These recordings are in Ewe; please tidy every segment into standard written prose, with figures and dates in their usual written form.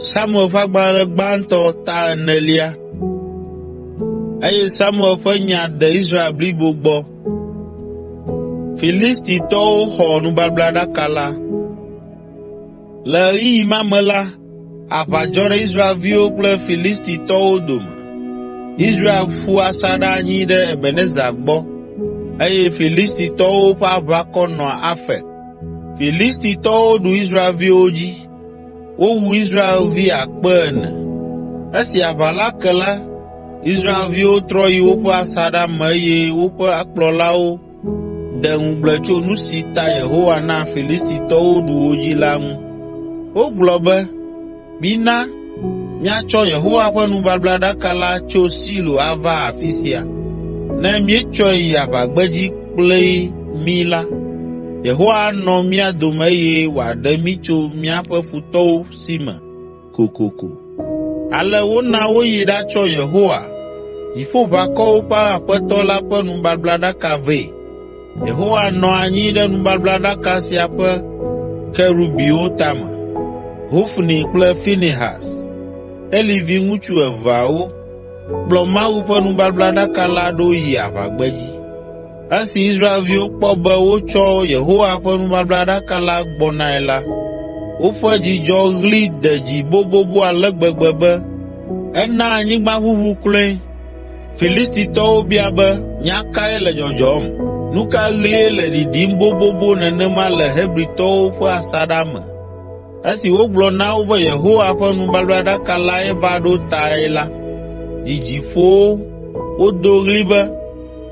Samuel ƒe agbalẽ gbãtɔ ta enelia. Eye Samuel ƒe nya de Israel blibo gbɔ. Filistitɔwo xɔ nubablaɖaka la. Le ɣeyiɣi ma me la, aʋa dzɔ ɖe Israelviwo kple Filistitɔwo dome. Israel ƒu asaɖa anyi ɖe Ebenezer gbɔ eye Filistitɔwo ƒe aʋakɔ nɔ Afek. Filistitɔwo ɖu Israelviwo dzi. Wowu Israelvi 4,000. Esi aʋa la ke la, Israelviwo trɔ yi woƒe asaɖa me eye woƒe kplɔlawo de ŋugble tso nu si ta Yehowa na Filistitɔwo ɖu wo dzi la ŋu. Wogblɔ be, “Mina míatsɔ Yehowa ƒe nubablaɖaka la tso Silo ava afi sia. Ne míetsɔe yi aʋagbedzi kpli mí la, Yehowa anɔ mía dome eye wòaɖe mí tso míaƒe futɔwo si me kokoko.” Ale wona woyi ɖatsɔ Yehowa, Dziƒoʋakɔwo ƒe Aƒetɔ la ƒe nubablaɖaka vɛ. Yehowa nɔ anyi ɖe nubablaɖaka sia ƒe kerubiwo tame. Hofni kple Finehas, Eli viŋutsu eveawo, kplɔ Mawu ƒe nubablaɖaka la ɖo yi aʋagbedzi. Esi Israelviwo kpɔ be wotsɔ Yehowa ƒe nubablaɖaka la gbɔnae la, woƒe dzidzɔɣli de dzi bobobo ale gbegbe be ena anyigba ʋuʋu kloe. Filistitɔwo bia be, “Nya kae le dzɔdzɔm? Nu ka ɣlie le ɖiɖim bobobo nenema le Hebritɔwo ƒe asaɖa me?” Esi wogblɔ na wo be Yehowa ƒe nubablaɖaka lae va ɖo tae la, dzidzi ƒo wo, wodo ɣli be,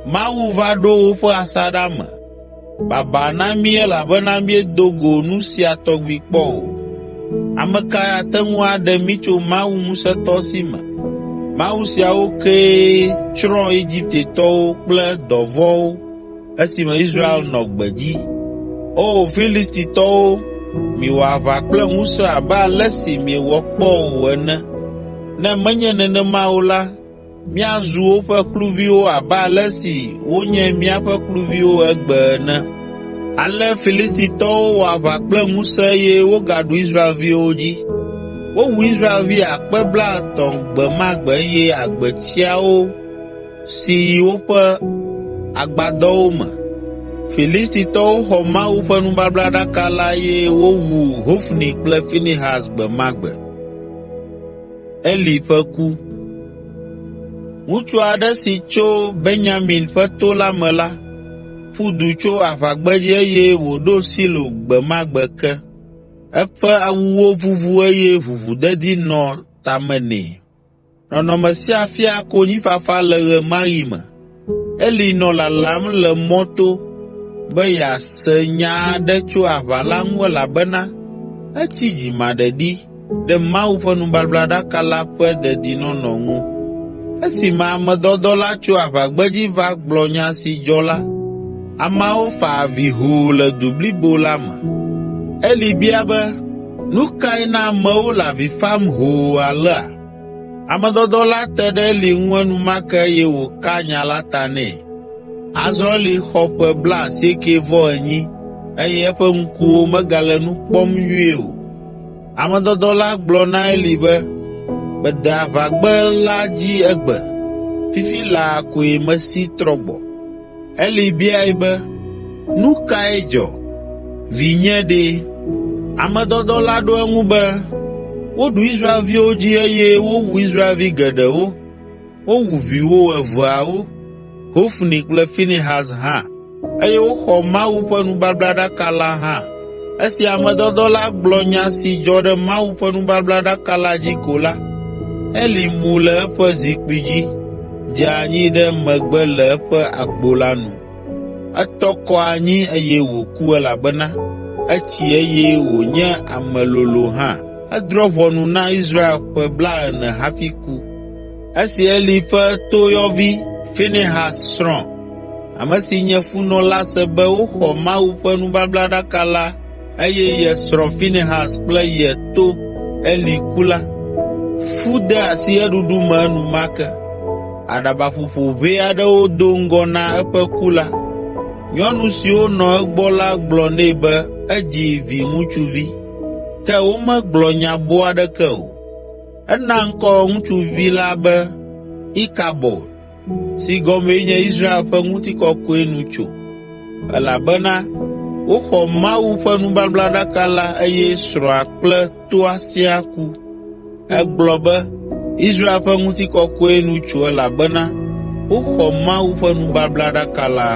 “Mawu va ɖo woƒe asaɖa me. Baba na mí elabena míedo go nu sia tɔgbi kpɔ o. Ame kae ate ŋu aɖe mí tso Mawu ŋusẽtɔ si me? Mawu siawo kee tsrɔ̃ Egiptetɔwo kple dɔvɔ̃wo esime Israel nɔ gbedzi. O Filistitɔwo, miwɔ aʋa kple ŋusẽ abe ale si miewɔ kpɔ o ene. Ne menye nenema o la, míazu woƒe kluviwo abe ale si wonye míaƒe kluviwo egbe ene.” Ale Filistitɔwo wɔ aʋa kple ŋusẽ eye wogaɖu Israelviwo dzi. Wowu Israelvi 30,000 gbe ma gbe eye agbetsiawo si yi woƒe agbadɔwo me. Filistitɔwo xɔ Mawu ƒe nubablaɖaka la eye wowu Hofni kple Finehas gbe ma gbe. Eli ƒe ku Ŋutsu aɖe si tso Benyamin ƒe to la me la, ƒu du tso aʋagbedzi eye wòɖo Silo gbe ma gbe ke. Eƒe awuwo vuvu eye ʋuʋudedi nɔ tame nɛ. Nɔnɔme sia fia konyifafa le ɣe ma ɣi me. Eli nɔ lalam le mɔto be yease nya aɖe tso aʋa la ŋu elabena etsi dzimaɖeɖi ɖe Mawu ƒe nubablaɖaka la ƒe dedinɔnɔ ŋu. Esime ame dɔdɔ la tso aʋagbedzi va gblɔ nya si dzɔ la, ameawo fa avi hoo le du blibo la me. Eli bia be, “Nu kae na amewo le avi fam hoo alea?” Ame dɔdɔ la te ɖe Eli ŋu enumake eye wòka nya la ta nɛ. Azɔ Eli xɔ ƒe blaasiekɛ-vɔ-enyi eye eƒe ŋkuwo megale nu kpɔm nyuie o. Ame dɔdɔ la gblɔ na Eli be, “Mede aʋagbe la dzi egbe, fifi laa koe mesi trɔ gbɔ.” Eli biae be, “Nu kae dzɔ, vinye ɖe?” Ame dɔdɔ la ɖo eŋu be, “Woɖu Israelviwo dzi eye wowu Israelvi geɖewo. Wowu viwò eveawo, Hofni kple Finehas hã eye woxɔ Mawu ƒe nubablaɖaka la hã.” Esi ame dɔdɔ la gblɔ nya si dzɔ ɖe Mawu ƒe nubablaɖaka la dzi ko la, Eli mu le eƒe zikpui dzi, dze anyi ɖe megbe le eƒe agbo la nu. Etɔ kɔ anyi eye wòku elabena etsi eye wònye ame lolo hã. Edrɔ̃ ʋɔnu na Israel ƒe blaene hafi ku. Esi Eli ƒe toyɔvi, Finehas srɔ̃, ame si nye funɔ la se be woxɔ Mawu ƒe nubablaɖaka la eye ye srɔ̃ Finehas kple ye to Eli ku la, fu de asi eɖuɖu me enumake. Aɖabaƒoƒo ʋɛ aɖewo do ŋgɔ na eƒe ku la, nyɔnu siwo nɔ egbɔ la gblɔ nɛ be edzi viŋutsuvi, ke womegblɔ nya boo aɖeke o. Ena ŋkɔ ŋutsuvi la be Ikabod, si gɔmee nye “Israel ƒe ŋutikɔkɔe nu tso,” elabena woxɔ Mawu ƒe nubablaɖaka la eye srɔ̃a kple toa siaa ku. Egblɔ be, “Israel ƒe ŋutikɔkɔe nu tso elabena woxɔ Mawu ƒe nubablaɖaka la.”